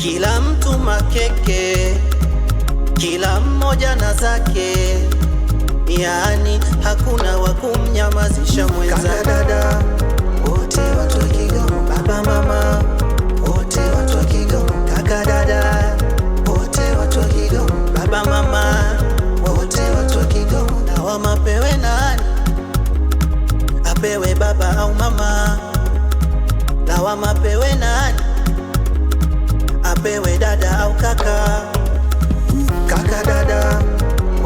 Kila mtu makeke, kila mmoja na zake, yaani hakuna wa kumnyamazisha mwenza. Kaka dada, wote watu wa Kigoma, baba mama, wote watu wa Kigoma, kaka dada, wote watu wa Kigoma, baba mama, wote watu wa Kigoma. Lawama pewe nani? Apewe baba au mama? Lawama pewe nani? Apewe dada au kaka? Kaka dada,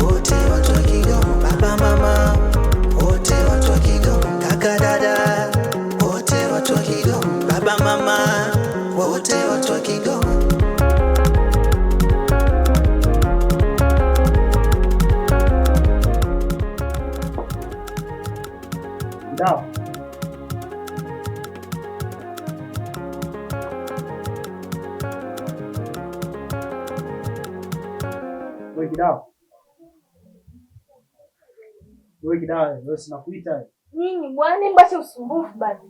wote watu wa Kigoma, baba mama, wote watu wa Kigoma, kaka dada, wote watu wa Kigoma, baba mama, wote watu wa Kigoma. Dawa. Wewe kidawa. Wewe kidawa, wewe sina kuita. Nini bwana, hebu acha usumbufu bana.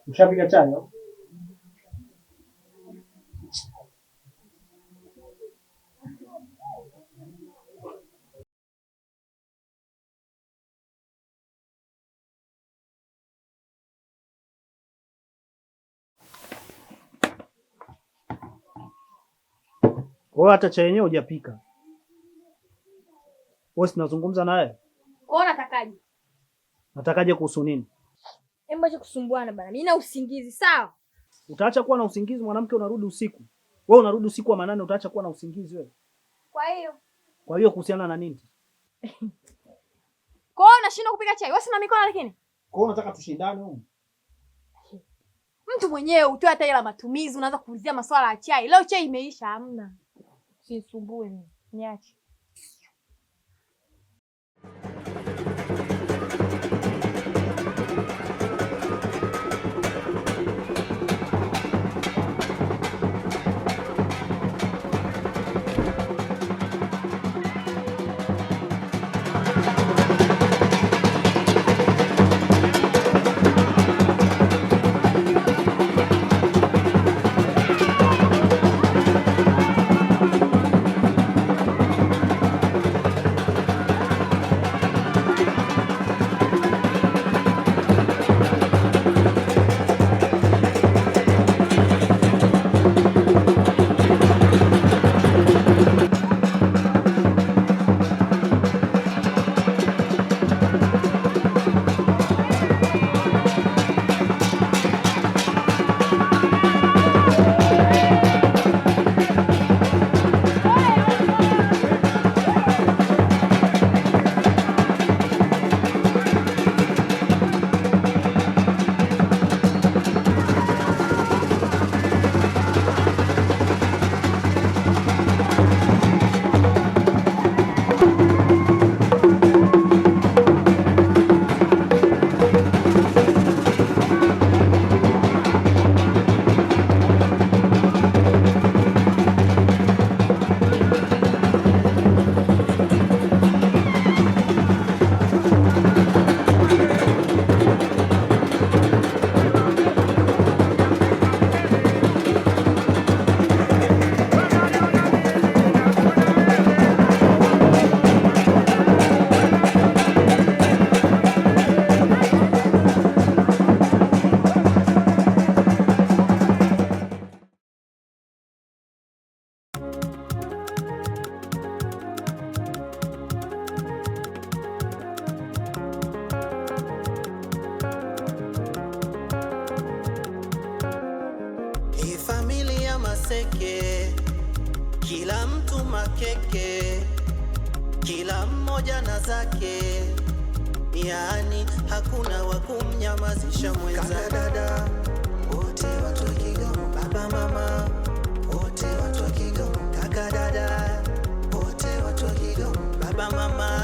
Ushapiga chai au? Kwa hiyo hata chai yenyewe hujapika. Wewe si nazungumza naye? Kwa hiyo unatakaje? Natakaje kuhusu nini? Hebu acha kusumbuana bana. Mimi na usingizi, sawa? Utaacha kuwa na usingizi mwanamke, unarudi usiku. Wewe unarudi usiku wa manane, utaacha kuwa na usingizi wewe? Kwa hiyo, Kwa hiyo kuhusiana na nini? kwa hiyo unashindwa kupika chai. Wewe sina mikono lakini. Kwa hiyo unataka tushindane huko? Mtu mwenyewe utoe hata hela matumizi, unaanza kuulizia maswala ya chai. Leo chai imeisha, hamna. Usisumbue mimi. Niache. Hii familia maseke, kila mtu makeke, kila mmoja na zake, yaani hakuna wa kumnyamazisha mwenza. Kaka dada, wote watu wa Kigoma, baba mama, wote watu wa Kigoma, kaka dada, wote watu wa Kigoma, baba mama,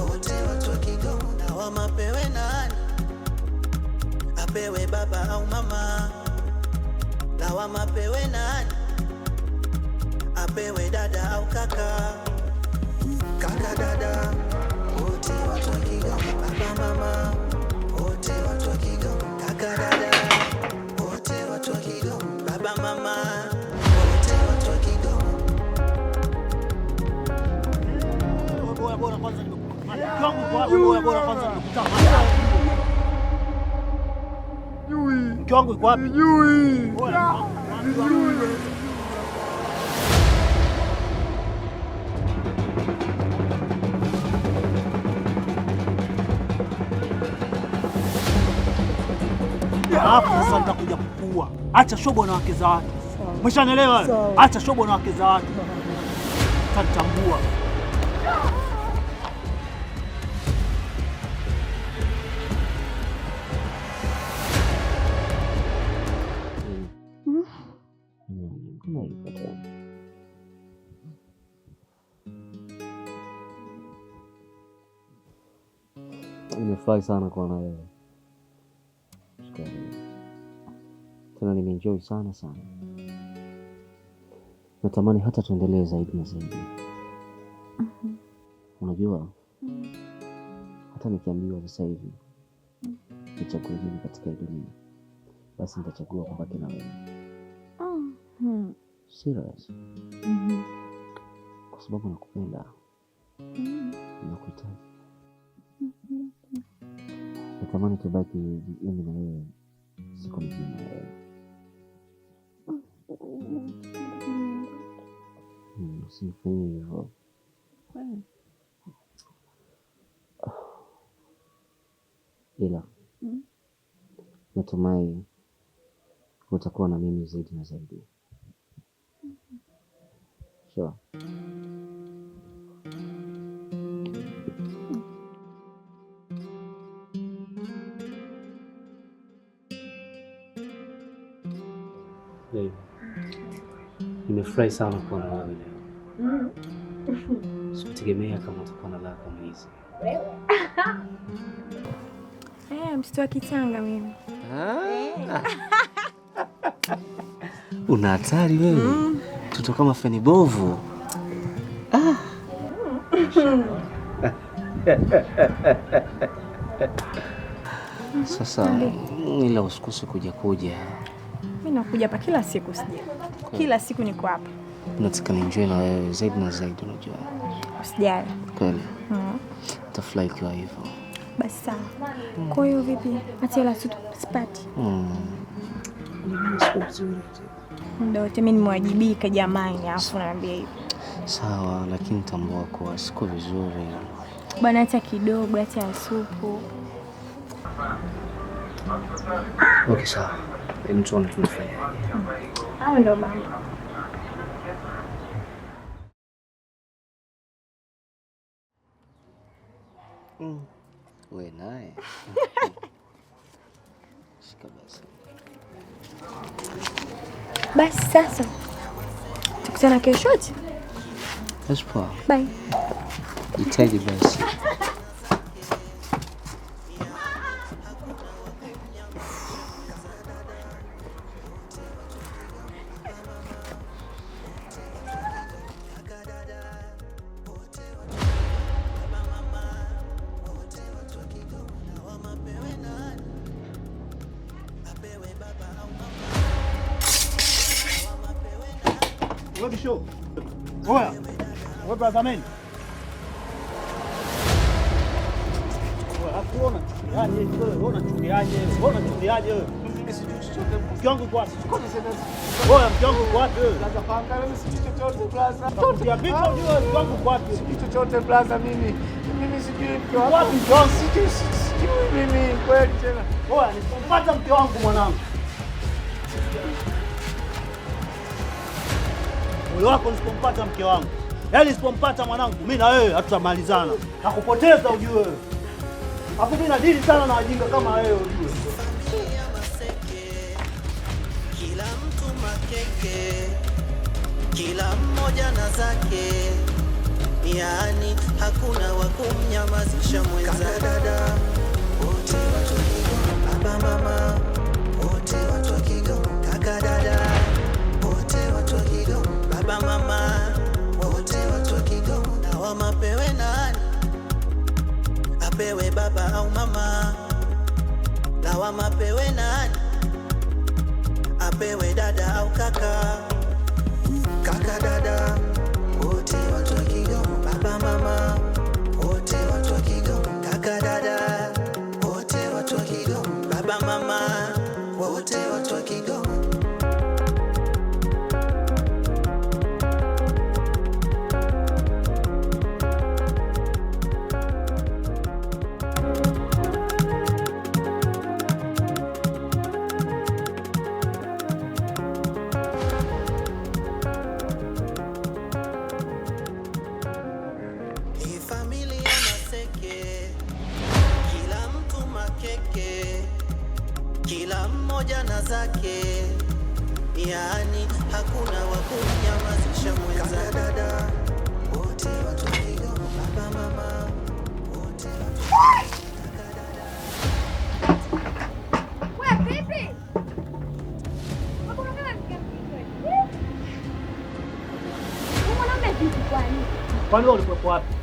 wote watu wa Kigoma. Lawama pewe nani? Apewe baba au mama? Lawama pewe nani? Apewe dada au kaka? Kaka dada, wote watu wa Kigoma, baba mama, wote watu wa Kigoma, kaka dada, mama, wote watu wa Kigoma. Bora bora kwanza nimekukamata. Mke wangu yuko wapi? Bora bora kwanza nimekukamata. Mke wangu yuko wapi? Bora. Alafu sasa nitakuja kukuua. Acha shobo na wake za watu. Umeshanielewa? Acha shobo na wake za watu. Utanitambua. Mbona yuko tena? Nimefurahi sana kuwa na wewe. Shukrani. Tena nimeenjoy sana sana. Natamani hata tuendelee zaidi na zaidi. Unajua, hata nikiambiwa sasa hivi nichague mimi katika hii dunia, basi nitachagua kubaki na wewe. Serious. Kwa sababu nakupenda, nakuhitaji. Natamani tubaki mimi na wewe siku mzima wewe. Usinifanyie hivyo. Ila natumai utakuwa na mimi zaidi na zaidi. Sure. Babe, nimefurahi sana kuwa na wewe leo. Sikutegemea kama utakuwa na raha kama hizi. Eh, mtoto wa kitanga mimi. Una hatari wewe. Mtoto kama feni bovu. Sasa ila usikose kuja kuja. Mimi nakuja hapa kila siku sija. Kila siku niko hapa. Nataka nienjoy na wewe zaidi na zaidi, unajua. Usijali. Kweli. Tafurahi ikiwa hivyo. Basi sawa. Kwa hiyo vipi? Hata hela sipati. Unajua siku vizuri. Muda wote mimi nimewajibika jamani, alafu naambia hivyo. Sawa, lakini tambua kuwa siko vizuri. Bwana hata kidogo, hata ya supu. Okay, sawa. Hebu tuone tunafanyaje. Hayo ndio mambo. We naye. Shika basi. Basi sasa. Tukutana kesho. That's poa. Bye. Jitahidi basi. Wewe bisho. Oya. Wewe brother man. Oya, hakuona chukiaje wewe? Wewe unachukiaje? Wewe unachukiaje wewe? Mimi sijui chochote. Mke wangu yuko wapi? Oya, mke wangu yuko wapi wewe? Brother panga, mimi sijui chochote brother. Takutia vichwa ujue mke wangu yuko wapi? Sijui chochote brother mimi. Mimi sijui mke wako. Wapi mke wangu? Sijui mimi kweli tena. Oya, nisipompata mke wangu mwanangu. Moyo wako nisipompata mke wangu. Yaani nisipompata mwanangu, mimi na wewe hatutamalizana. Nakupoteza ujue wewe. Hapo mimi nadili sana na wajinga kama wewe ujue. Familia Maseke, kila mtu makeke, kila mmoja na zake, yaani hakuna wa kumnyamazisha mwenzake. Dada wote watu wa Kigoma, baba mama wote watu wa Kigoma, kaka dada wote watu wa Kigoma, baba mama wote watu wa Kigoma. Lawama pewe nani? Apewe baba au mama? Lawama pewe nani? Apewe dada au kaka? kaka, kaka dada, wote watu wa Kigoma, baba mama, wote watu wa Kigoma, kaka dada, wote watu wa Kigoma, baba mama, wote watu wa Kigoma. Hii familia Maseke, kila mtu makeke, kila mmoja na zake, yaani hakuna wa kumnyamazisha mwenza. Dada, wote watu wa Kigoma, baba mama, wote watu wa Wewe vipi? Mbona kama mke mzito wewe? Huyu mwanaume vipi kwani? Kwani wewe ulikuwepo wapi?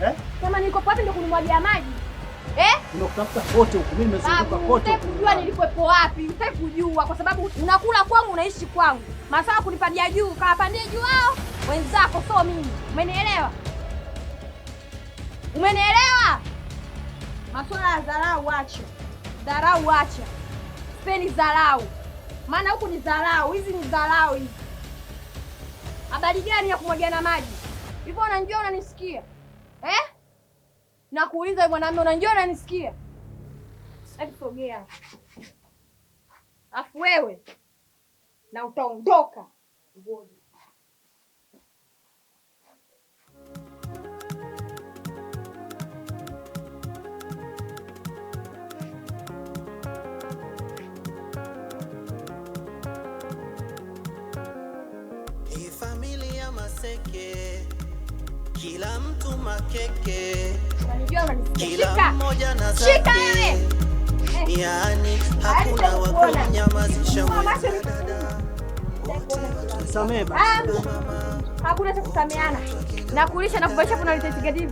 Eh? Kama niko wapi ndio kunimwagia maji? Eh? Nimekutafuta kote huku, mimi nimezunguka Babu, kote hutaki huku. kujua nilikuwepo wapi, hutaki kujua kwa sababu unakula kwangu unaishi kwangu. Masaa kunipandia juu, kawapandie juu hao wenzako, sio mimi. Umenielewa? Umenielewa? Masuala ya dharau acha. Dharau acha. Sipendi dharau. Maana huku ni dharau, hizi ni dharau hizi. Habari gani ya kumwagiana maji? Hivyo unanijua unanisikia? Eh? Nakuuliza wewe mwanamume unanijua unanisikia? Hebu sogea. Afu wewe na utaondoka. Ngoja. Hii familia Maseke, kila mtu makeke, Unanijua unanisikia? kila Shika. mmoja na Shika zake, wewe. Eh. yaani hakuna wa Kuona. kumnyamazisha Mama, mwenza. macho ni- Dada, wote watu wa Nisamehe basi. Ah, hakuna cha kusameana. Nakulisha na kuvalisha kuna hivyo.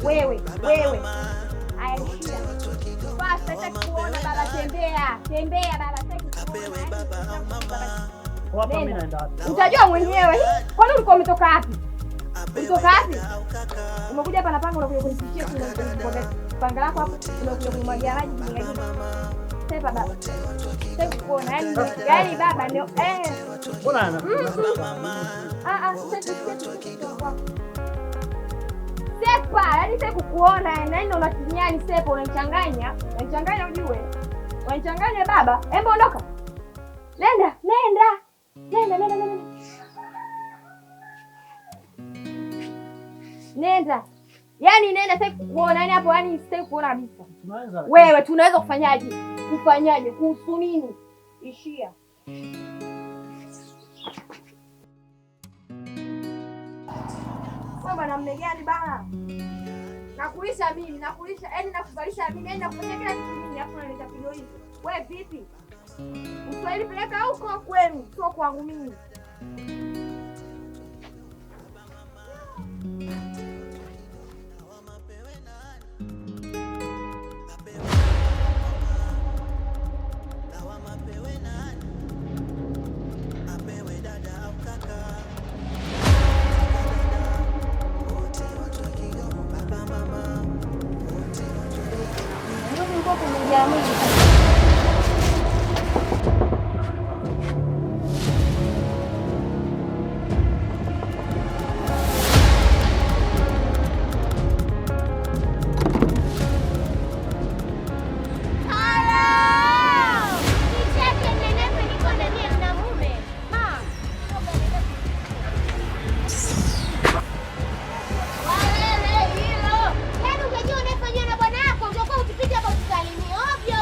Wewe, wewe. Haya, ishia. Basi sitaki kuona baba, tembea. Tembea baba, sitaki apewe kuona. baba au mama, Kwa hapa mimi Nenda. naenda wapi? Utajua mwenyewe. Kwani ulikuwa umetoka wapi? apewe Ulitoka wapi? dada au kaka, Umekuja hapa na panga unakuja kunitishia tu unakuja panga lako hapo unakuja kunimwagia maji kinga. Sepa baba. Sitaki kuona. Yaani yaani baba ndio eh. Mbona ana? Ah ah, sitaki kuona. Sepa, yaani sitaki kukuona. Yaani unakinyani sepa unanichanganya. Unanichanganya ujue. Unanichanganya baba. Hebu ondoka. Nenda, nenda. Nenda, nenda, nenda. Nenda. Yaani nenda, sitaki kukuona. Yaani hapo yaani sitaki kukuona kabisa. Tunaweza. Wewe tunaweza kufanyaje? Kufanyaje? Kuhusu nini? Ishia. Wewe mwanamume gani bana? Nakulisha mimi, nakulisha, yaani nakuvalisha mimi, yaani nakufanyia kila kitu mimi, alafu unaleta pigo hizo. Wewe vipi? Uswahili peleka huko kwenu, sio kwangu mimi. lawama apewe nani? Apewe dada au kaka? Kaka dada, wote watu wa Kigoma, baba mama, wote watu wa Kigoma. Ndio ulikuwa kumejaa mwili. Nicheke nenepe niko ndani na mume. Ma. Wewe hilo. Yaani ungejua unafanywa na bwana yako ungekuwa ukipita hapa utusalimie ovyo.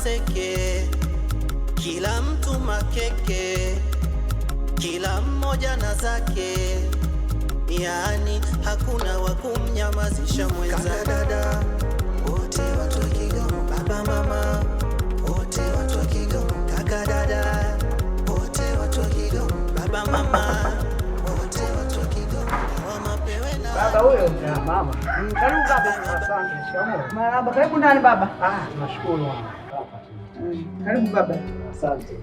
Maseke, kila mtu makeke, kila mmoja na zake, yaani hakuna wa kumnyamazisha mwenzake. Kaka dada, wote watu wa Kigoma, baba mama, wote watu wa Kigoma, kaka dada, wote watu wa Kigoma, baba mama, wote watu wa Kigoma, wamapewe na Baba huyo. Mama. Karibu baba. Asante, shikamoo. Marhaba, karibu ndani baba. Ah, tunashukuru mama. Karibu baba. Asante.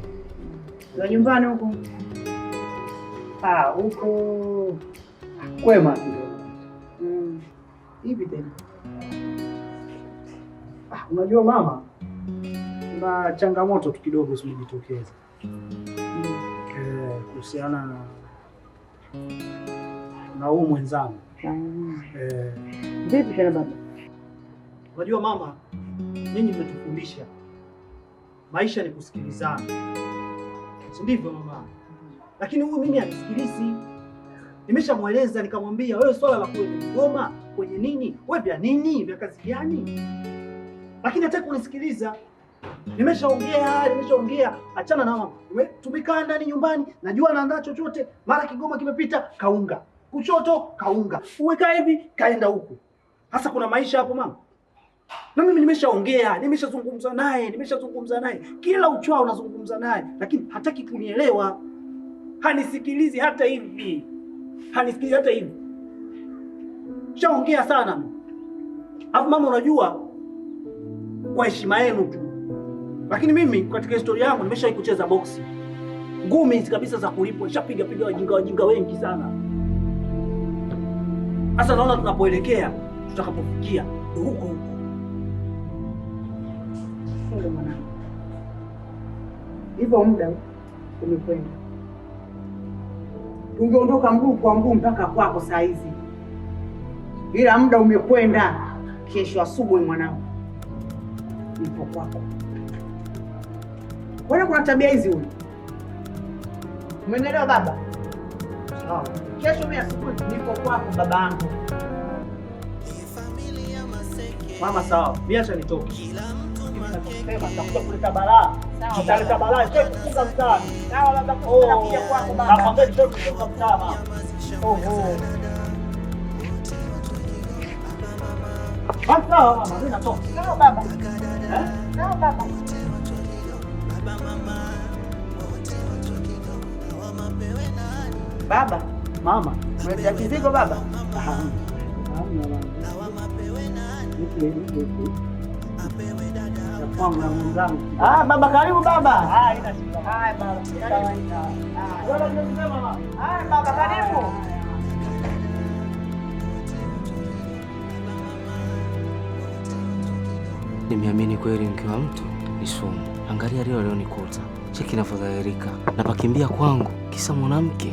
Za nyumbani huko? Ah, huko kwema kidogo. Hivi tena. Ah, unajua mama, kuna changamoto tu kidogo zimejitokeza. Kuhusiana na huu mwenzangu. Vipi tena baba? Unajua mama, ninyi mmetufundisha maisha ni kusikilizana, si ndivyo mama? Lakini huyu mimi anisikilizi. Nimeshamweleza nikamwambia, wewe swala la kwenye mgoma kwenye nini, wewe vya nini, vya kazi gani? Lakini hataki kunisikiliza. Nimeshaongea, achana na mama. Tumekaa ndani nyumbani, najua naandaa chochote, mara kigoma kimepita kaunga, kushoto kaunga, uweka hivi kaenda huku. Sasa kuna maisha hapo mama? Na mimi nimeshaongea, nimeshazungumza naye, kila uchao unazungumza naye, lakini hataki kunielewa. Hanisikilizi hata hivi. Shaongea sana. Alafu mama, unajua kwa heshima yenu tu, lakini mimi katika historia yangu nimeshawahi kucheza boksi. Ngumi hizi kabisa za kulipwa, nishapiga piga wajinga wengi sana. Sasa naona tunapoelekea, tutakapofikia huko huko. Ndio mwanangu. Hivyo muda umekwenda. Tungeondoka mguu kwa mguu mpaka kwako saa hizi. Ila muda umekwenda. Kesho asubuhi mwanangu, nipo kwako. Mbona kuna tabia hizi huyu? Umeelewa baba? Sawa. Kesho mimi asubuhi nipo kwako babangu. Mama sawa, mimi acha nitoke. Sema nitakuja kuleta balaa. Nitaleta balaa, sio kufunga mtaa. Sawa baba, kuja kwako baba. Nakwambia sio kufunga mtaa mama. Oho. Basi sawa mama, mimi natoka. Sawa baba. Sawa baba. Baba, mama, umeleta kizigo baba? Hamna mama. Ah, baba karibu baba. Ah, ina shida. Haya baba. Haya baba karibu. Nimeamini kweli mke wa mtu ni sumu. Angalia leo alionikuta. Cheki inavyodhahirika. Napakimbia kwangu kisa mwanamke.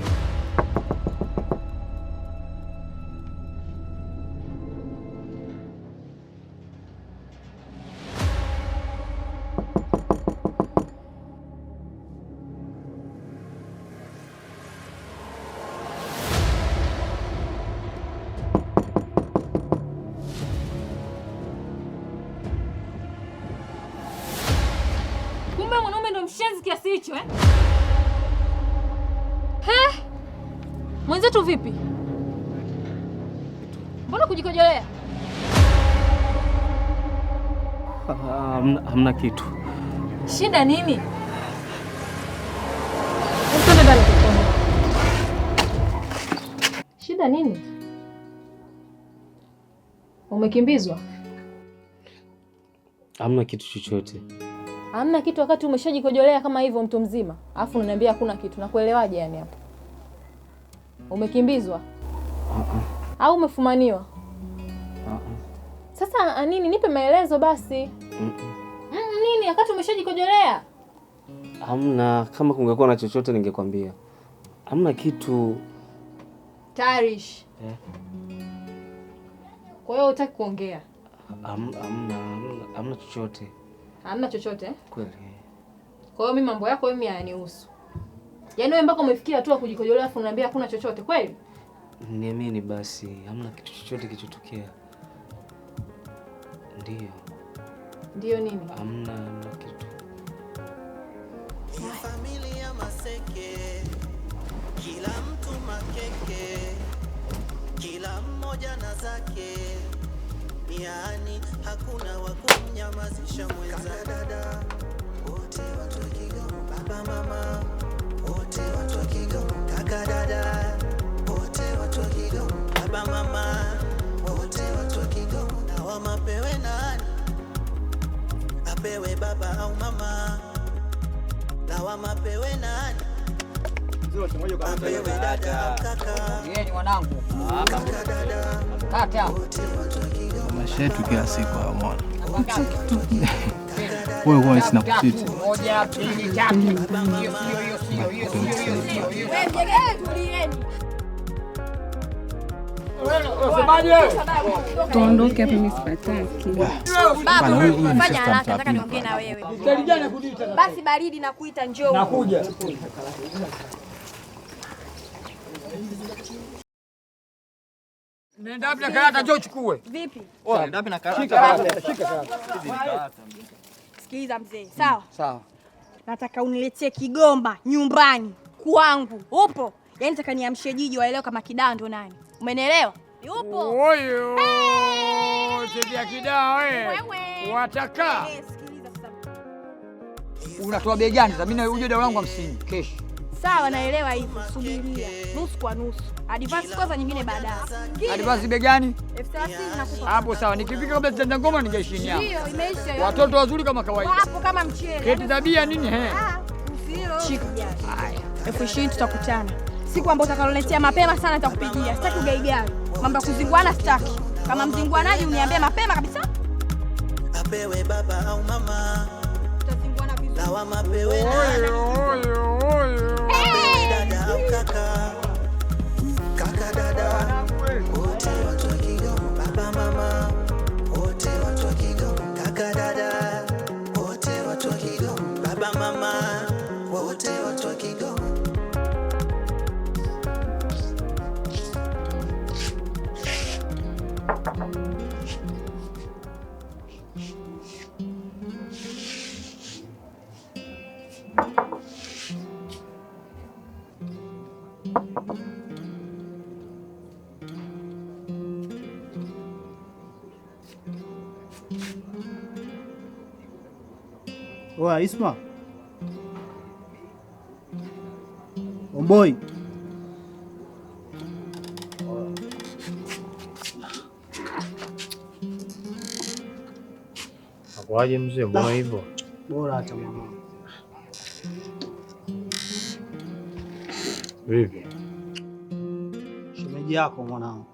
Mshenzi kiasi hicho eh? He? Mwenzetu vipi? Mbona kujikojolea? Hamna kitu. Shida nini? Twende ndani tuone. Shida nini? Umekimbizwa? Hamna kitu chochote. Hamna kitu wakati umeshajikojolea kama hivyo mtu mzima. Alafu unaniambia hakuna kitu. Nakuelewaje yani hapo? Umekimbizwa? Au umefumaniwa? Sasa nini, nipe maelezo basi. Nini wakati umeshajikojolea? Hamna, kama kungekuwa na chochote ningekwambia. Hamna kitu. Tarish. Kwa hiyo hutaki kuongea? Hamna chochote. Hamna chochote? Kweli. Kwa hiyo mimi mambo yako mimi hayanihusu. Yaani wewe mpaka umefikia hatua kujikojolea afu unaniambia hakuna chochote kweli? Niamini basi, hamna kitu chochote kilichotokea. Ndio. Ndio nini? Hamna, hamna kitu. Familia Maseke, kila mtu makeke, kila mmoja na zake, yaani hakuna wa kumnyamazisha mwenza. Dada wote watu wa Kigoma, baba mama wote watu wa Kigoma, kaka dada wote watu wa Kigoma, baba mama wote watu wa Kigoma. Na wamapewe nani? Apewe baba au mama? Lawama apewe nani? Apewe dada au kaka? Yeye mwanangu. Kaka dada Kata. wote watu wa Kigoma. Maisha yetu kila siku haya mwana. Wewe huwa sina kuchiti. Moja, mbili, tatu. Hiyo sio, hiyo sio, hiyo sio, hiyo sio, hiyo. Wewe mjegee, tulieni. Unasemaje wewe? Tuondoke hapa, mimi sipataki. Babu, Huyu ni fanya sister haraka, nataka mtapika. niongee na wewe. Mstari gani kujiita? Basi baridi na kuita, njoo. Nakuja. Nenda wapi na karata, njoo uchukue. Vipi? Shika karata, shika karata. Sikiliza mzee, sawa? Sawa. Nataka uniletee Kigomba nyumbani kwangu. Upo? Yaani nataka niamshe jiji waelewe kama Kidaa ndo nani. Umenielewa? Upo? Oyo. Chezea Kidaa wewe. Wewe. Wataka. Sikiliza sasa. Unatoa bei gani sasa? Mimi uje dau langu 50 kesh. Sawa, naelewa hivyo. Subiria. Nusu kwa nusu. Advance kwanza, nyingine baadaye. Advance bei gani? 30,000 nakupa. Hapo sawa. Nikifika kabla sijaanza ngoma ningeishinia hapo. Ndio, imeisha hiyo. Watoto wazuri kama kawaida. Wapo kama mchele. Keti tabia nini he? Shika. 20,000 tutakutana. Siku ambayo utakaloletea mapema sana nitakupigia. Sitaki ugaigai. Mambo ya kuzinguana sitaki. Kama mzinguanaji uniambie mapema kabisa. Apewe baba au mama? Tutazinguana vizuri. Lawama apewe nani? Oyo, oyo. Apewe dada au kaka? Kaka dada wote watu wa Kigoma, baba mama wote watu wa Kigoma, kaka dada wote watu wa Kigoma, baba mama wote watu wa Kigoma. Oa Isma. Omboi. Akwaje mzee, mbona hivyo? Bora hata mwanangu. Vipi? Shemeji yako mwanangu.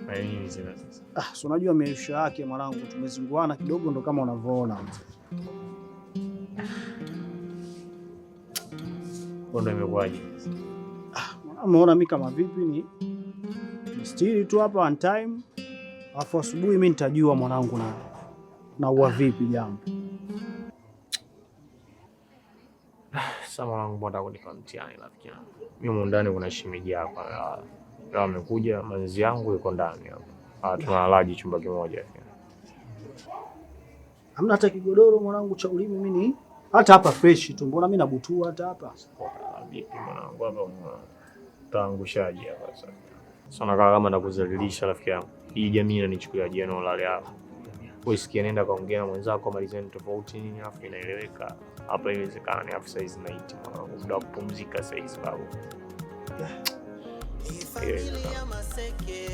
Na nini tena sasa? Ah, si unajua maisha yake mwanangu, tumezunguana kidogo ndo kama unavyoona mzee. Mbona imekuwaje? Mwanangu, umeona mimi kama vipi ni mstiri tu hapa on time. Alafu asubuhi mimi nitajua mwanangu na uwa vipi jambo. Sasa mwanangu, mbona kunipa mtihani rafiki yangu? Mimi humu ndani kuna shemeji hapa. Leo amekuja, manzi yangu yuko ndani hapa. Ah, tunalalaji chumba kimoja. Hamna hata kigodoro mwanangu cha ulimi mimi ni hata hapa fresh tu. Mbona mimi nabutua hata hapa? Vipi mwanangu hapa utaangushaje hapa sasa? Sasa nakaa kama nakuzalilisha rafiki yangu. Hii jamii inanichukulia jeno lale hapa. Wewe sikia, nenda kaongea na mwenzako malizeni tofauti nini alafu inaeleweka. Hapa haiwezekani, alafu saizi naiti mwanangu, muda wa kupumzika saizi babu. Familia Maseke,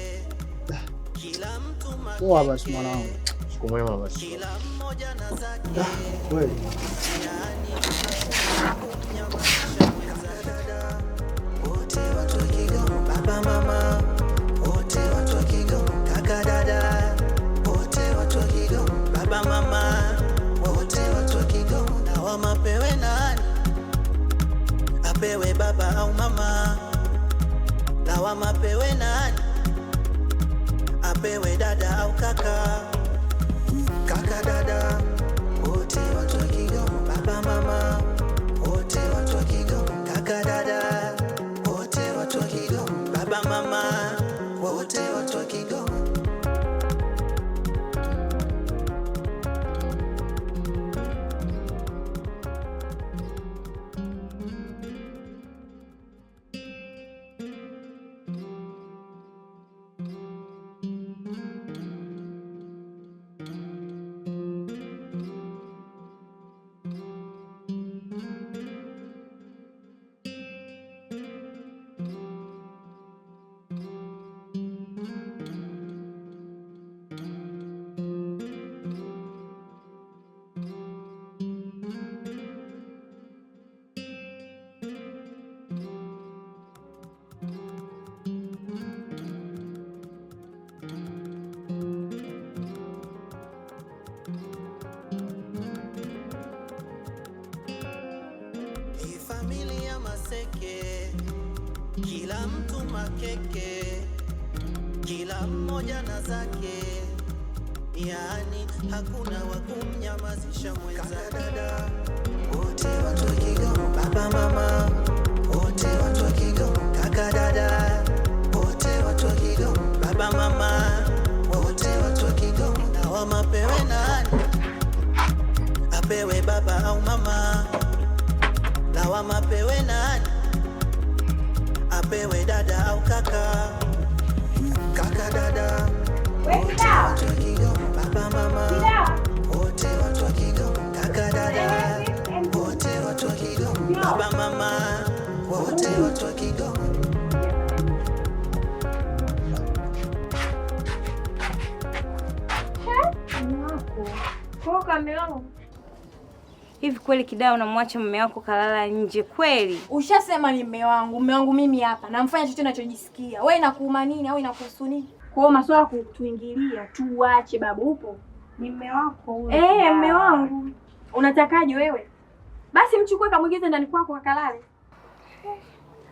kila mtu Poa basi mwanangu. Siku mwema basi. kila mmoja na zake, Kweli. wote watu wa Kigoma, baba mama wote watu wa Kigoma, kaka dada wote watu wa Kigoma, baba mama wote watu wa Kigoma. Lawama apewe nani? Apewe baba au mama? Lawama apewe nani? Apewe dada au kaka? Kaka dada wote watu wa Kigoma, baba mama wote watu wa Kigoma, kaka dada wote watu wa Kigoma, baba mama wote watu wa Kigoma. Kila mtu makeke, kila mmoja na zake, yaani hakuna wa kumnyamazisha mwenzake. Dada wote watu wa Kigoma, baba mama wote watu wa Kigoma, kaka dada wote watu wa Kigoma, baba mama wote watu wa Kigoma. Lawama pewe nani? Apewe baba au mama? Lawama pewe nani? Apewe dada au kaka? Kaka dada wote watu wa Kigoma, baba mama wote watu wa Kigoma, kaka dada wote watu wa Kigoma, baba mama wote watu wa Kigoma. Hivi kweli Kidawa unamwacha mume wako kalala nje kweli? Ushasema ni mume wangu mimi hapa. Namfanya chochote ninachojisikia. Wewe inakuuma nini au inakuhusu nini? Kwa hiyo maswala kutuingilia tuache babu upo. Ni mume wako huyo. Mume wangu. Unatakaje wewe? Basi mchukue kamwingize ndani kwako akalale.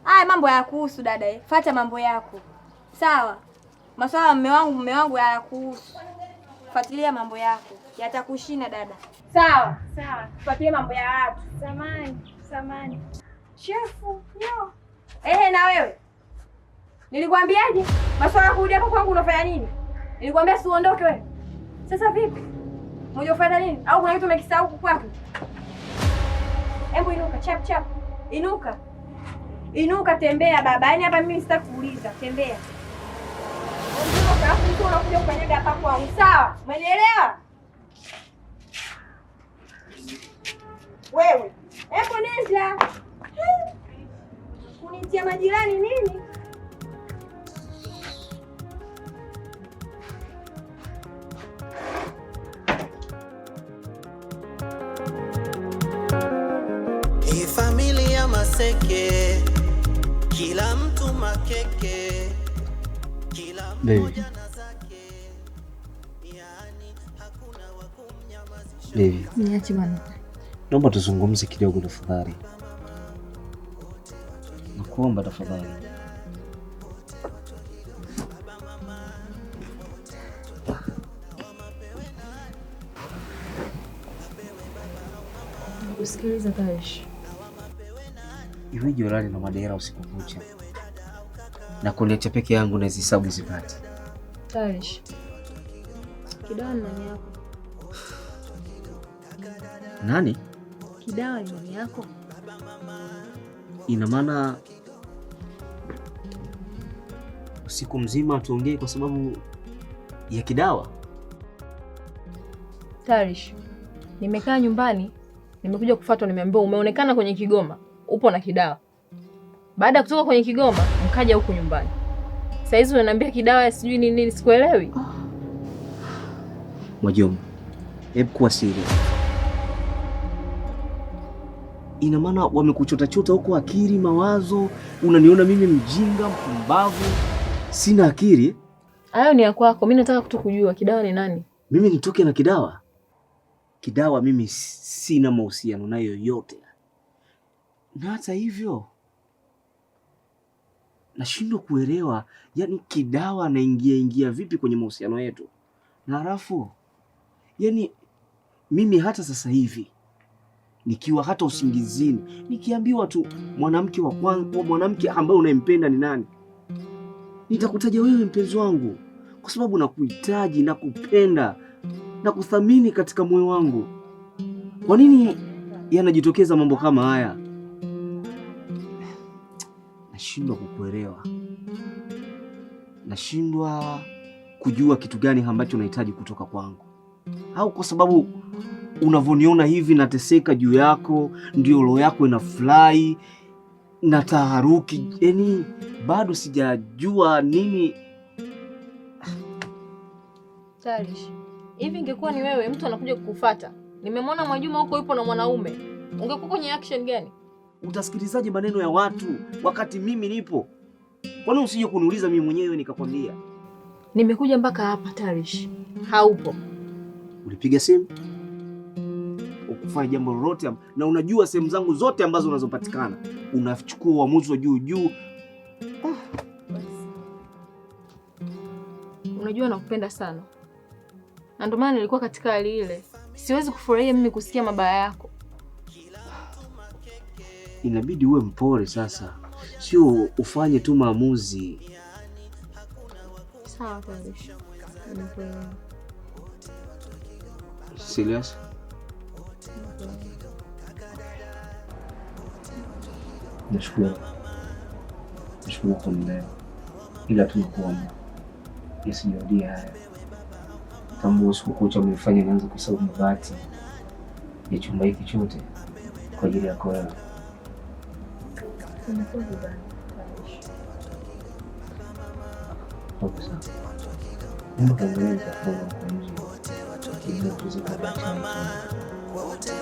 Haya mambo hayakuhusu dada eh. Fuata mambo yako. Sawa. Maswala mume wangu hayakuhusu. Fuatilia mambo yako. Yatakushinda dada. Sawa. Sawa. Fuatilia mambo ya watu. Samani. Chefu, yo. Na wewe? Nilikwambiaje? Maswala kurudi hapa kwangu unafanya nini? Nilikwambia si uondoke wewe. Sasa vipi? Mmoja ufanya nini? Au kuna kitu umekisahau huku kwako? Hebu inuka, chap chap. Inuka. Inuka tembea baba. Yaani hapa mimi sitaki kuuliza. Tembea. Ondoka alafu mtu unakuja kukanyaga hapa kwangu. Sawa? Umenielewa? Wewe, hebu nenda. Kunitia majirani nini? Hii familia maseke, kila mtu makeke, kila mmoja na zake, yaani hakuna wa kumnyamazisha. Baby, Niache bana. naomba tuzungumze kidogo tafadhali. Nakuomba tafadhali. Usikiliza Tarish. Iweje ulale na madera usiku kucha na kuniacha peke yangu na hizi zipati? Tarish. Kidawa ni nani yako? Nani? Kidawa ni nani yako? Ina maana usiku mzima tuongee kwa sababu ya Kidawa? Tarish, nimekaa nyumbani, nimekuja kufuatwa, nimeambiwa umeonekana kwenye Kigoma, upo na Kidawa. Baada ya kutoka kwenye Kigoma, mkaja huku nyumbani. Sasa hizi unaniambia Kidawa sijui nini nini, sikuelewi. Mwajuma, hebu kuwa serious. Ina maana wamekuchota-chota huko akili, mawazo, unaniona mimi mjinga, mpumbavu, sina akili? Hayo ni ya kwako. Mimi nataka kutokujua Kidawa ni nani. Mimi nitoke na Kidawa? Kidawa mimi sina mahusiano nayo yoyote. Na hata hivyo nashindwa kuelewa, yani Kidawa anaingia ingia vipi kwenye mahusiano yetu? Na halafu yani mimi hata sasa hivi nikiwa hata usingizini, nikiambiwa tu mwanamke wa kwanza, mwanamke ambaye unayempenda ni nani, nitakutaja wewe mpenzi wangu, kwa sababu nakuhitaji na kupenda na kuthamini katika moyo wangu. Kwa nini yanajitokeza mambo kama haya? Nashindwa kukuelewa, nashindwa kujua kitu gani ambacho unahitaji kutoka kwangu, au kwa sababu unavoniona hivi nateseka juu yako, ndio roho yako inafurahi na taharuki. Yani bado sijajua nini. Tarish, hivi ingekuwa ni wewe mtu anakuja kukufuata, nimemwona Mwajuma huko yupo na mwanaume, ungekuwa kwenye action gani? Utasikilizaje maneno ya watu wakati mimi nipo? Kwa nini usije kuniuliza mimi mwenyewe nikakwambia? Nimekuja mpaka hapa Tarish, haupo. Ulipiga simu? Ukufanya jambo lolote, na unajua sehemu zangu zote ambazo unazopatikana. Unachukua uamuzi wa juu juu. Unajua nakupenda sana. Na ndio maana nilikuwa katika hali ile. Siwezi kufurahia mimi kusikia mabaya yako. Inabidi uwe mpole sasa. Sio ufanye tu maamuzi. Sawa Taarish. Nimekuelewa. Serious? Nashukuru. Nashukuru kwa kunielewa. Ila tu nakuomba nisijirudie haya. Tambua usiku kucha umenifanya nianze kuhesabu mabati ya chumba hiki chote kwa ajili yako wewe. Nimekuwa vibaya, Taarish. Okay, sawa. Naomba kaangalia nitafunga huko nje ili tuweze kupata chai.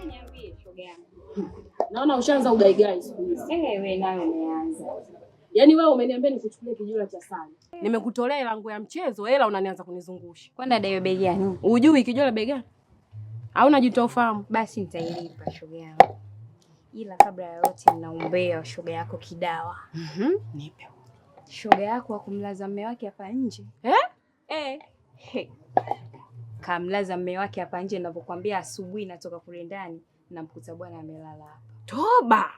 Niambie shoga yangu. Naona ushaanza ugaigai siku hizi. Wewe nayo umeanza. Yaani wewe umeniambia nikuchukulie kijola cha sali. Nimekutolea hela yangu ya mchezo, hela unanianza kunizungusha. Kwani dai bei gani? Hujui kijola bei gani? Au unajitoa ufahamu? Basi nitailipa shoga yangu. Ila kabla ya yote ninaombea shoga yako Kidawa. Nipe. Shoga yako akumlaza mume wake hapa nje. Eh? Eh. He. Kamlaza mume wake hapa nje, ninavyokuambia asubuhi natoka kule ndani namkuta bwana amelala hapa. Toba.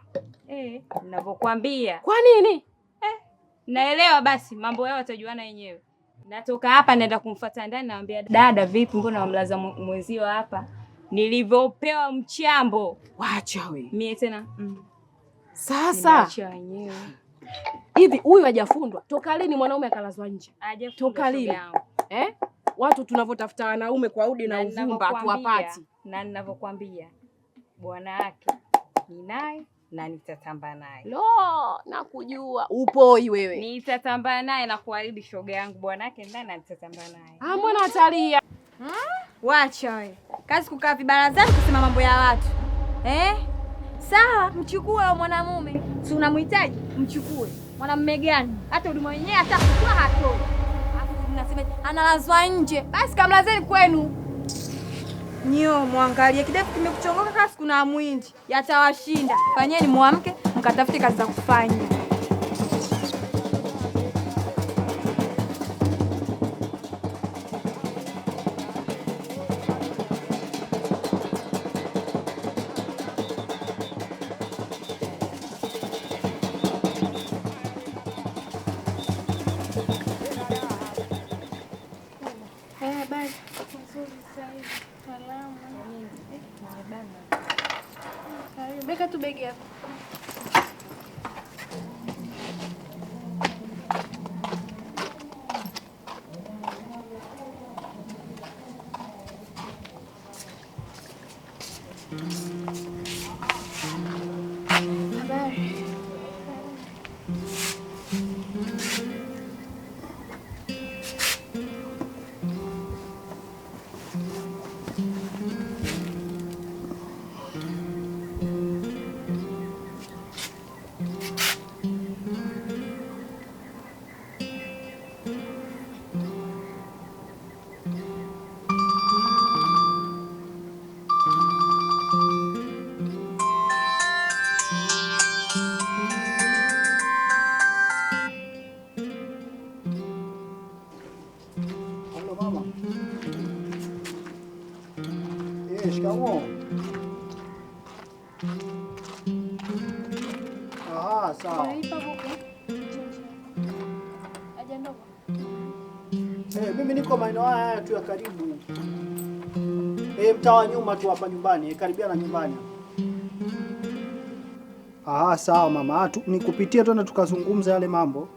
Ninavyokuambia. Kwa nini? Naelewa basi mambo yao watajuana wenyewe. Natoka hapa naenda kumfuata ndani, naambia dada, vipi mbona wamlaza mwenzio hapa? Nilivyopewa mchambo. Wacha we. Mie tena. Sasa Nimeachia wenyewe. hivi huyu hajafundwa. Toka lini mwanaume akalazwa nje? Hajafundwa Toka lini? shoga yangu. Watu tunavyotafuta wanaume kwa udi na uvumba hatuwapati. Na ninavyokuambia bwana yake ni naye na nitatamba naye. Lo, nakujua. Upoi wewe. Nitatamba naye na kuahidi shoga yangu bwana yake ndani na nitatamba naye. Ah, mbona atalia? Wacha wewe. Kazi kukaa vibarazani kusema mambo ya watu. Sawa, mchukue huyo mwanamume. Si unamhitaji? Mchukue. Mwanamume gani? Hata huduma yenyewe hata kutoa hatoi. Alafu mnasema analazwa nje. Basi kamlazeni kwenu. Nyo muangalie kidevu kimekuchongoka kama siku na mwindi. Yatawashinda. Fanyeni muamke mkatafute kazi za kufanya. Weka tu begi yako. Habari. Halo mama. Shikamoo. Aha, sawa. Mimi niko maeneo haya tu ya karibu. Mtaa wa nyuma tu hapa nyumbani, karibia na nyumbani. Aha, sawa mama. Nikupitie tu na tukazungumza yale mambo.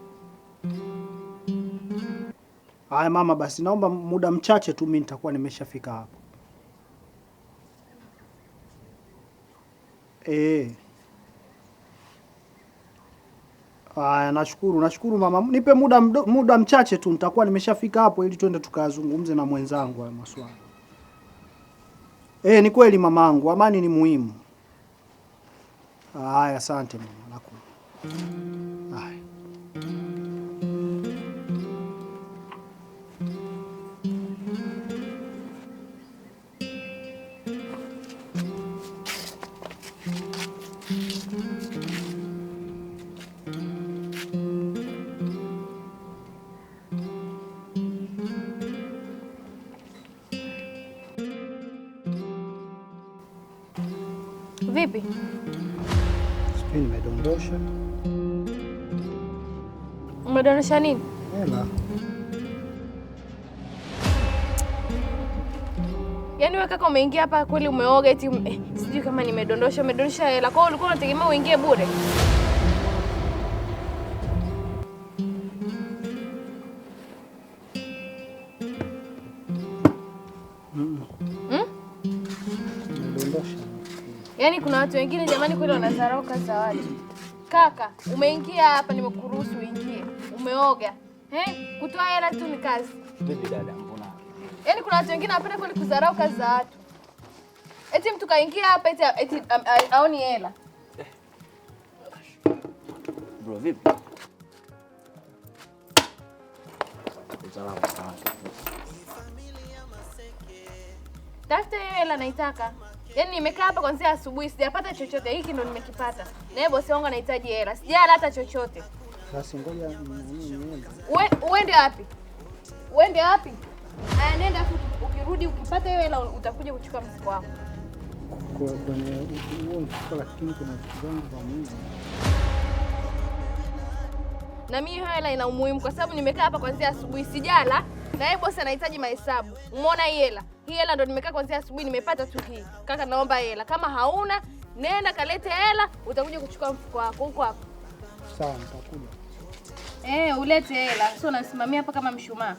Haya mama, basi naomba muda mchache tu mimi nitakuwa nimeshafika hapo. Haya, nashukuru mama. Nipe muda mchache tu nitakuwa nimeshafika hapo ili twende tukazungumze na mwenzangu haya maswala. Ni kweli mamangu, amani ni muhimu. Haya, asante mama, nakushukuru. Haya. Vipi? Sijui nimedondosha. Umedondosha nini? Hela. Yaani wewe kaka umeingia hapa kweli umeoga eti sijui kama nimedondosha, umedondosha hela. Kwa hiyo ulikuwa unategemea uingie bure? Yaani kuna watu wengine jamani kweli wanadharau kazi za watu. Kaka, umeingia hapa nimekuruhusu uingie. Umeoga. Kutoa hela tu ni kazi. Vipi dada, mbona? Yaani kuna watu wengine wanapenda kweli kudharau kazi za watu. Eti mtu kaingia hapa eti aoni hela. Bro, vipi? Salama sana. Tafuta hiyo hela naitaka. Yaani nimekaa hapa kuanzia asubuhi sijapata chochote. Hiki ndo nimekipata. Na yeye bosi wangu anahitaji hela. Sijala hata chochote. Basi ngoja niende. Uende wapi? Uende wapi? Aya, nenda afu ukirudi ukipata hiyo hela utakuja kuchukua mfuko wako. Kwenye huo mfuko lakini kuna vitu vyangu vya muhimu. Na mimi hiyo hela ina umuhimu kwa sababu nimekaa hapa kuanzia asubuhi sijala na yeye bosi anahitaji mahesabu. Umeona hii hela? Hii hela ndo nimekaa kuanzia asubuhi nimepata tu hii. Kaka naomba hela. Kama hauna nenda kalete hela utakuja kuchukua mfuko wako huko hapo. Sawa, nitakuja. Ulete hela. Sio unasimamia hapa kama mshumaa.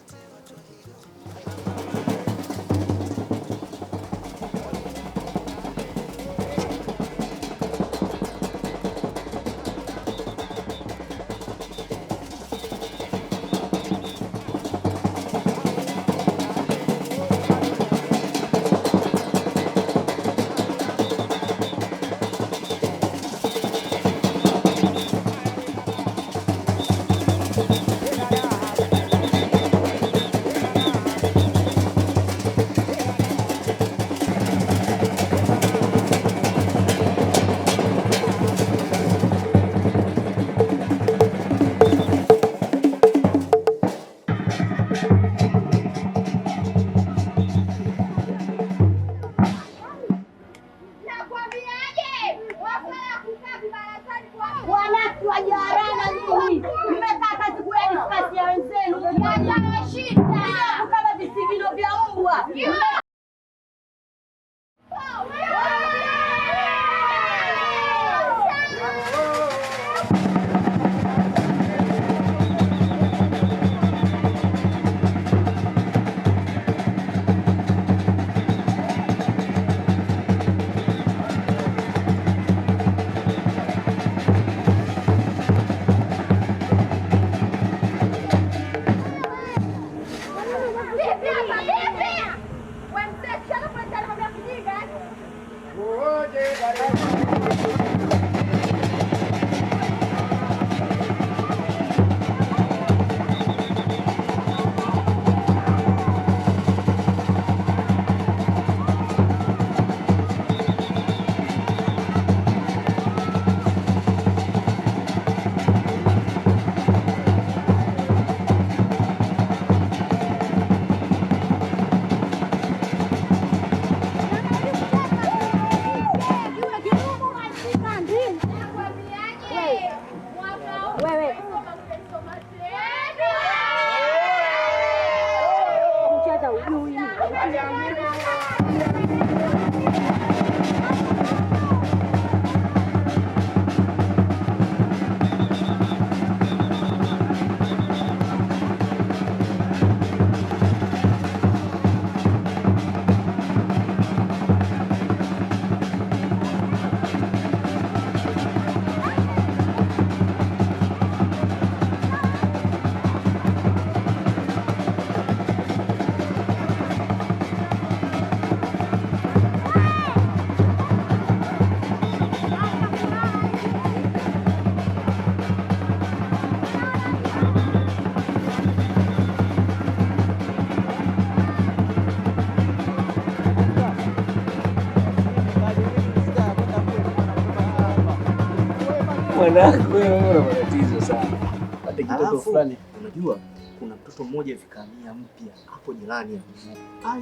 Mwanangu wewe una matatizo sana. Hata kitoto fulani unajua kuna mtoto mmoja hivi kahamia mpya hapo jirani hapo. Ai,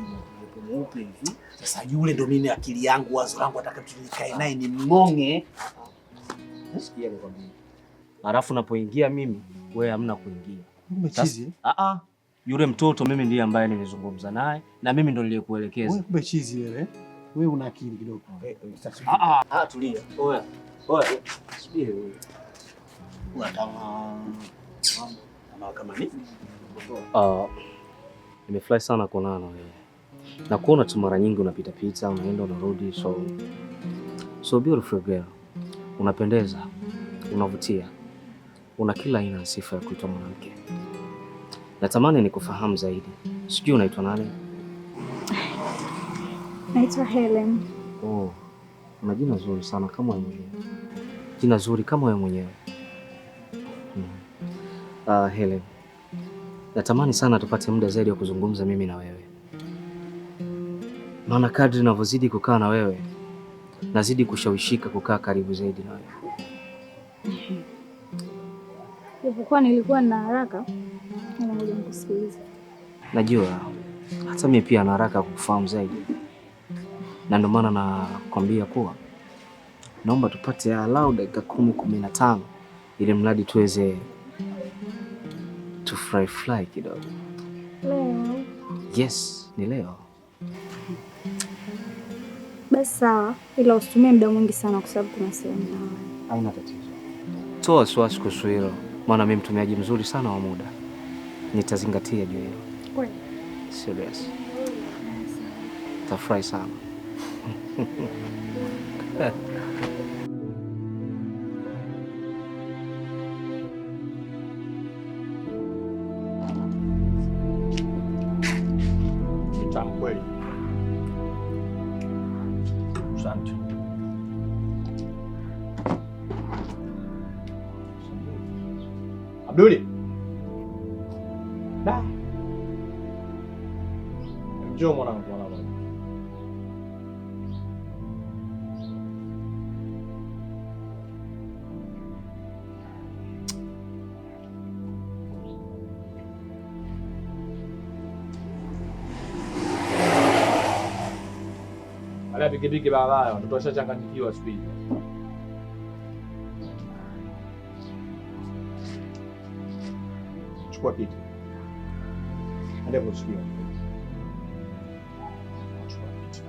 Mweupe mweupe hivi. Sasa yule ndo mimi akili yangu, wazo langu nataka nikae naye ni mng'ong'e. Sikia nikwambie. Alafu napoingia mimi, wewe hamna kuingia. Umechizi? Yule mtoto mimi ndiye ambaye nilizungumza naye na mimi ndo niliyekuelekeza. Wewe kumbe chizi wewe. Wewe una akili kidogo. Tulia. Oya. Oya. Subiri wewe. Kama nini? Nimefurahi sana kuonana na wewe. Na kuona tu mara nyingi unapita pita, unaenda unarudi, so beautiful girl. Unapendeza, unavutia. Una kila aina ya sifa ya kuitwa mwanamke. Natamani nikufahamu zaidi. Sijui unaitwa nani? Naitwa Helen. Oh, una jina zuri sana kama wewe mwenyewe. Jina zuri kama wewe mwenyewe. Helen, natamani sana tupate muda zaidi wa kuzungumza mimi na wewe. Maana kadri ninavyozidi kukaa na wewe, nazidi kushawishika kukaa karibu zaidi na wewe. Japokuwa nilikuwa na haraka, ngoja nikusikilize. Najua hata mimi pia na haraka kukufahamu zaidi. Na ndio maana nakwambia kuwa naomba tupate angalau dakika 10, 15 ili mradi tuweze to fly kidogo. Leo? Yes, ni leo. Basi sawa, ila usitumie muda mwingi sana kwa sababu kuna sehemu na wewe. Haina tatizo. Toa wasiwasi kuhusu hilo, maana mimi mtumiaji mzuri sana wa muda. Nitazingatia juu hilo. Kweli? Serious. Tafurahi sana. Tamu kweli. Asante. Abduli. Da. Njoo mwanangu, mwanangu. Ala pikipiki barabara, watoto washachanganyikiwa siku hizi. Chukua kiti. Ndio kusikia. Chukua kiti.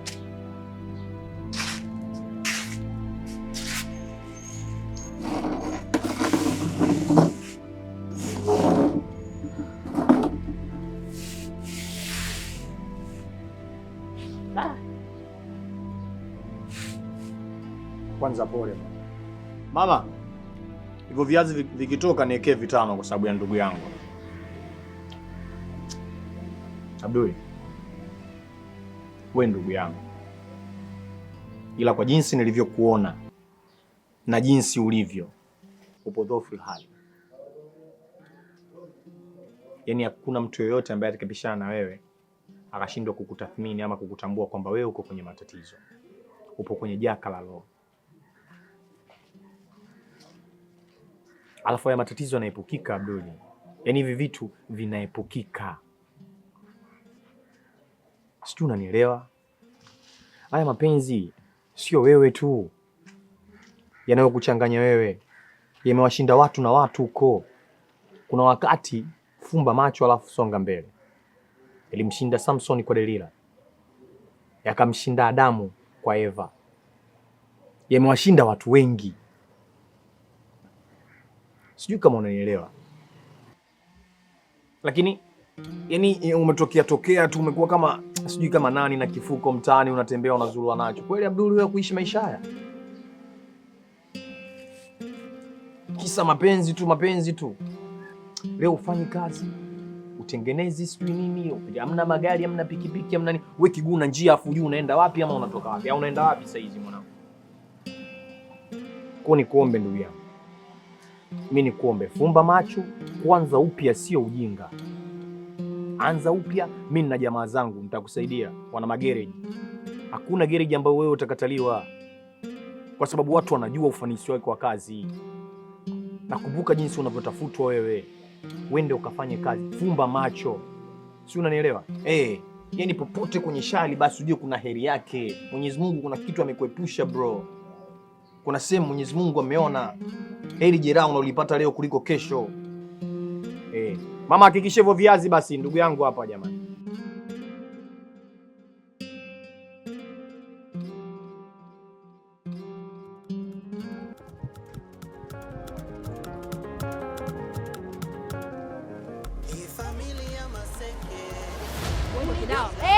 Kwanza pole mama. Hivyo viazi vikitoka niekee 5 kwa sababu ya ndugu yangu. Abdul, wewe ndugu yangu, ila kwa jinsi nilivyokuona na jinsi ulivyo, upo dhaifu hali. Yaani hakuna mtu yoyote ambaye atakayepishana na wewe akashindwa kukutathmini ama kukutambua kwamba wewe uko kwenye matatizo, upo kwenye jaka la roho. Alafu haya matatizo yanaepukika, Abdul. Yaani hivi vitu vinaepukika. Sijui unanielewa? Haya mapenzi sio wewe tu yanayokuchanganya wewe, yamewashinda watu na watu huko. Kuna wakati fumba macho alafu songa mbele. Yalimshinda Samson kwa Delila, yakamshinda Adamu kwa Eva, yamewashinda watu wengi. Sijui kama unanielewa. Lakini yani umetokea tokea tu, umekuwa kama sijui kama nani na kifuko mtaani unatembea unazurua nacho. Kweli Abdul, wewe kuishi maisha haya? Kisa mapenzi tu, mapenzi tu. Leo ufanyi kazi, utengenezi sijui nini, hamna magari, hamna pikipiki, hamna nini. Wewe kiguu na njia afu juu unaenda wapi ama unatoka wapi? Au unaenda wapi sasa hizi mwanangu? Kwa ni kuombe ndugu yangu. Mimi ni kuombe, fumba macho, kwanza upya sio ujinga. Anza upya, mimi na jamaa zangu nitakusaidia, wana magereji. Hakuna gereji ambayo wewe utakataliwa, kwa sababu watu wanajua ufanisi wako wa kazi. Nakumbuka jinsi unavyotafutwa wewe. Wende ukafanye kazi, fumba macho. Si unanielewa? Yaani popote kwenye shari basi ujue kuna heri yake. Mwenyezi Mungu kuna kitu amekuepusha bro. Kuna sehemu Mwenyezi Mungu ameona heri jeraha unalipata leo kuliko kesho. Mama hakikisha hivyo viazi basi ndugu yangu hapa jamani.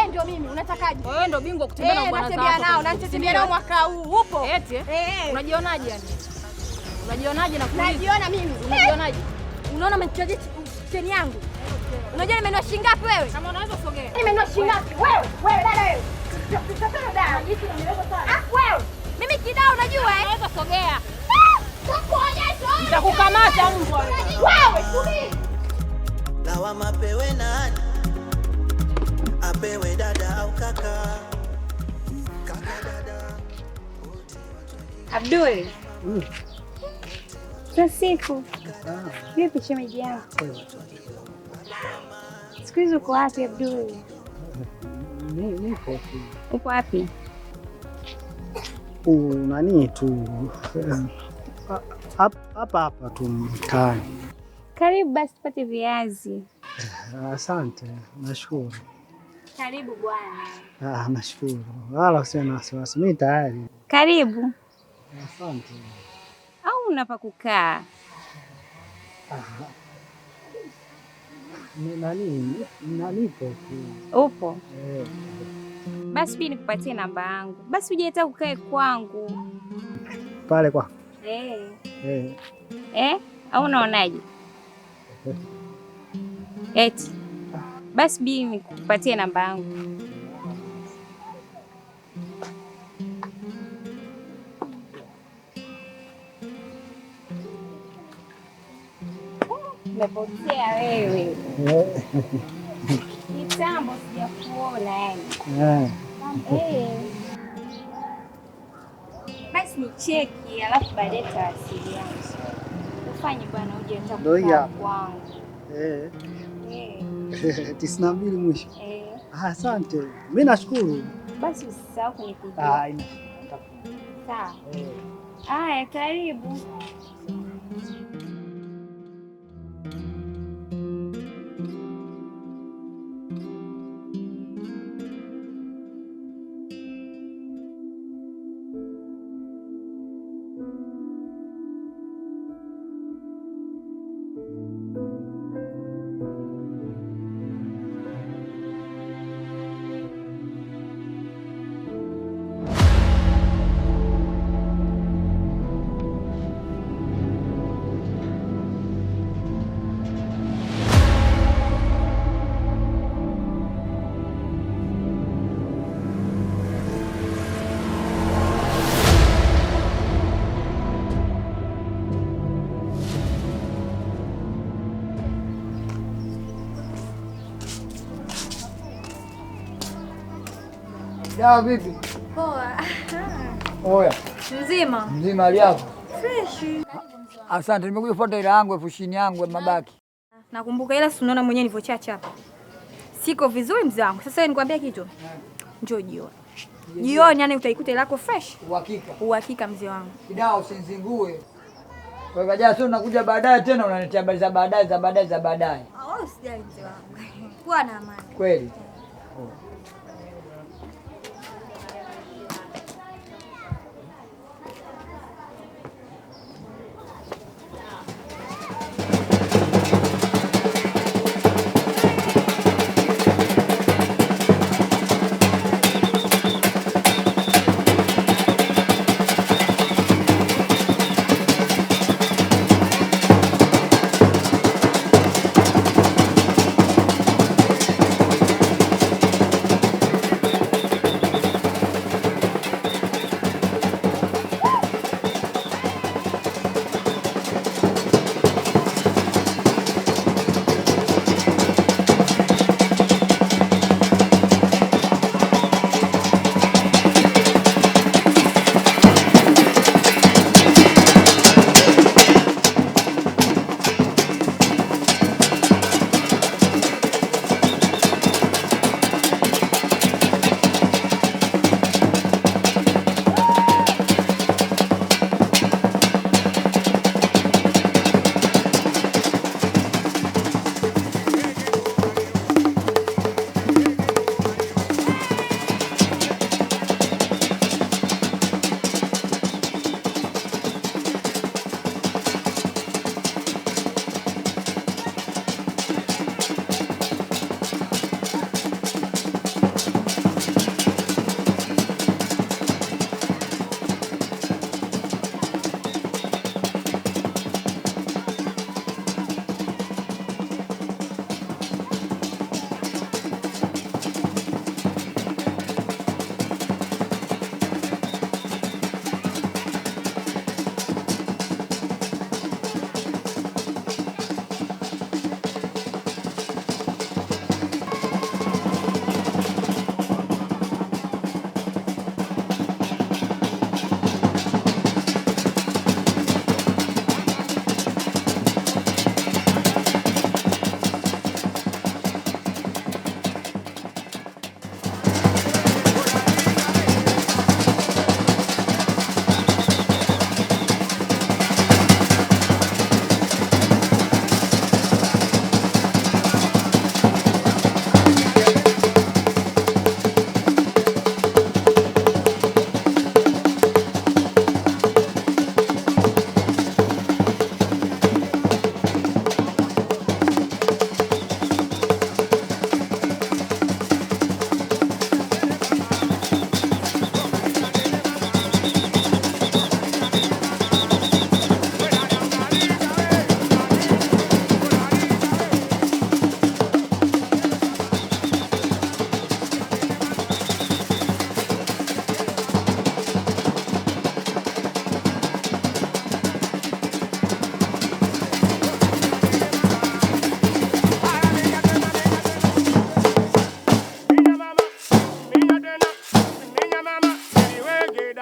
Ndio mimi, unatakaje? Wewe ndio bingwa kutembea na bwana zako. Natembea nao, na nitatembea nao mwaka huu. Upo? Eti? Unajionaje yani? Unajionaje na kuuliza? Najiona mimi. Unajionaje? Unaona umenichaji cheni yangu? Unajua nimenunua shilingi ngapi wewe? Kama unaweza sogea. Nimenunua shilingi ngapi? Wewe, wewe dada wewe. Ah, wewe. Mimi kidao unajua eh? Unaweza sogea. Nitakukamata mbwa. Wewe, subiri. Lawama pewe nani? Apewe dada au kaka. Kaka dada. Abdul. Za siku. Vipi shemeji yangu? Siku hizi uko wapi Abdul? Nipo tu. Uko wapi? Nani tu. Hapa hapa tu mtaani. Karibu basi tupate viazi. Asante, nashukuru. Karibu bwana. Ah, nashukuru. Wala usiwe na wasiwasi, mimi tayari. Karibu. Asante. Au una pa kukaa? Nani nipo tu. Upo? Basi mimi nikupatie namba yangu. Basi uje hata ukae kwangu. Pale kwa? Au unaonaje? Eti. Basi bi nikupatie namba yangu. Umepotea wewe. Kitambo sijakuona yani. Basi ni cheki alafu baadaye tutawasiliana. Ufanye bwana uje hata kukaa kwangu. 92 mwisho. Asante. Mimi nashukuru. Basi usisahau kunipigia. Ina. Sawa. Haya, karibu. Dawa vipi? Poa. Oya. Mzima. Mzima hali yako? Fresh. Asante, nimekuja kufuata hela yangu 20,000 yangu mabaki. Nakumbuka ila si unaona mwenyewe nilivyochacha hapa. Siko vizuri mzee wangu. Sasa nikwambia kitu. Njoo jioni. Jioni yani utaikuta hela yako fresh. Uhakika. Uhakika mzee wangu. Kidawa usinizingue. Kwa hiyo jana sio unakuja baadaye tena unaniletea habari za baadaye za baadaye za baadaye. Oh, usijali mzee wangu. Kuwa na amani. Kweli.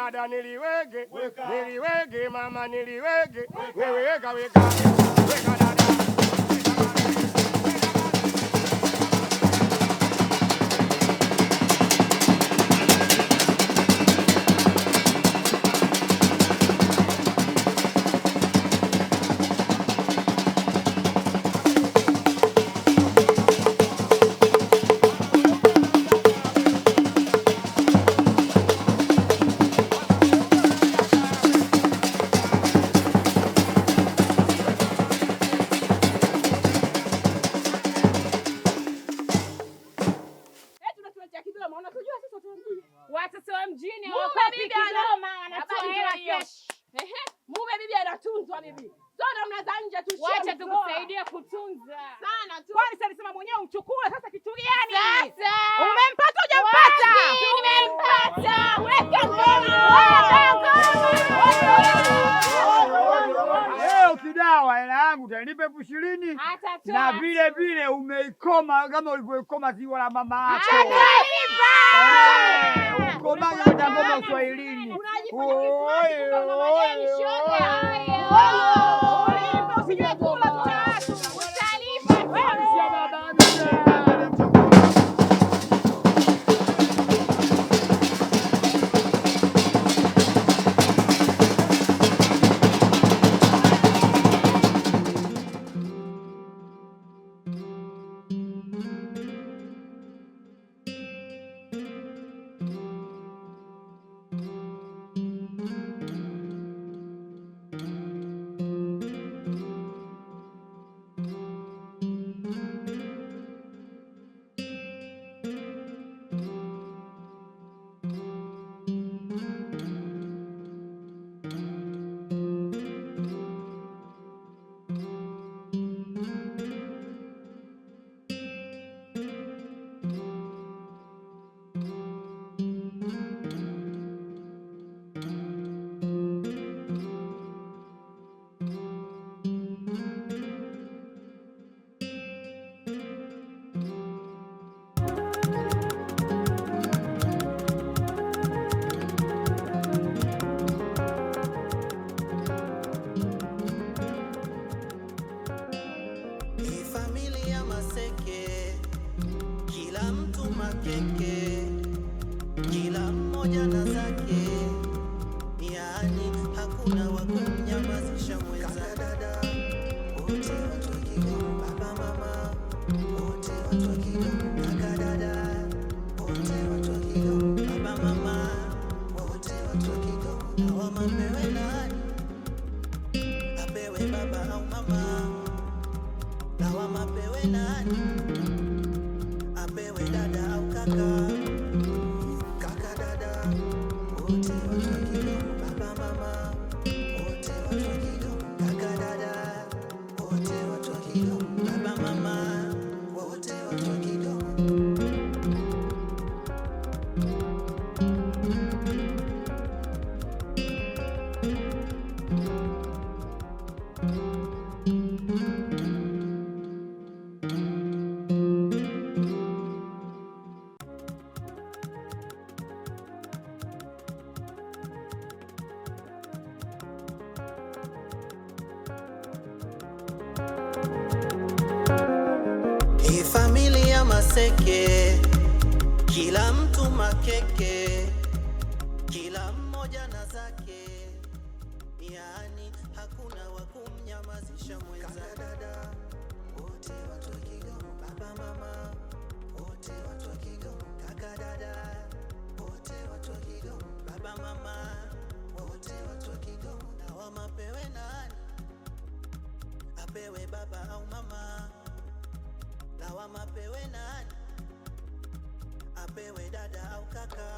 dada niliwege. Niliwege mama niliwege. Wewe weka weka. Weka dada. Watoto wa mjini hawakopi Kigoma, wanatoa hela cash. Ehe, mume bibi anatunzwa bibi. Sio namna za nje tu. Wacha tukusaidie kutunza. Sana tu. Kwani sasa alisema mwenyewe umchukue, sasa kitu gani? Sasa. Umempata hujampata? Nimempata. Weka ngoma. Weka ngoma. Leo Kidawa hela yangu utanipa 20,000 na vile vile umeikoma kama ulivyoikoma ziwa la mama yako. Ukomaje kwa ngoma Uswahilini? Ulipa usijue kula tutaacha. Utalipa. Familia Maseke, kila mtu makeke, kila mmoja na zake, yaani hakuna wa kumnyamazisha mwenza. Dada wote watu wa Kigoma, baba mama wote watu wa Kigoma, kaka dada wote watu wa Kigoma, baba mama wote watu wa Kigoma. Lawama apewe nani? Apewe baba au mama? Lawama apewe nani? Apewe dada au kaka? Kaka dada wote watu wa Kigoma, baba mama wote watu wa Kigoma, kaka dada wote watu wa Kigoma, baba mama wote watu wa Kigoma. Hii familia Maseke, kila mtu makeke, kila mmoja na zake, yaani hakuna wa kumnyamazisha mwenza. Dada wote watu wa Kigoma, baba mama wote watu wa Kigoma, kaka dada wote watu wa Kigoma, baba mama wote watu wa Kigoma. Lawama apewe nani? Apewe baba au mama? Lawama apewe nani? Apewe dada au kaka?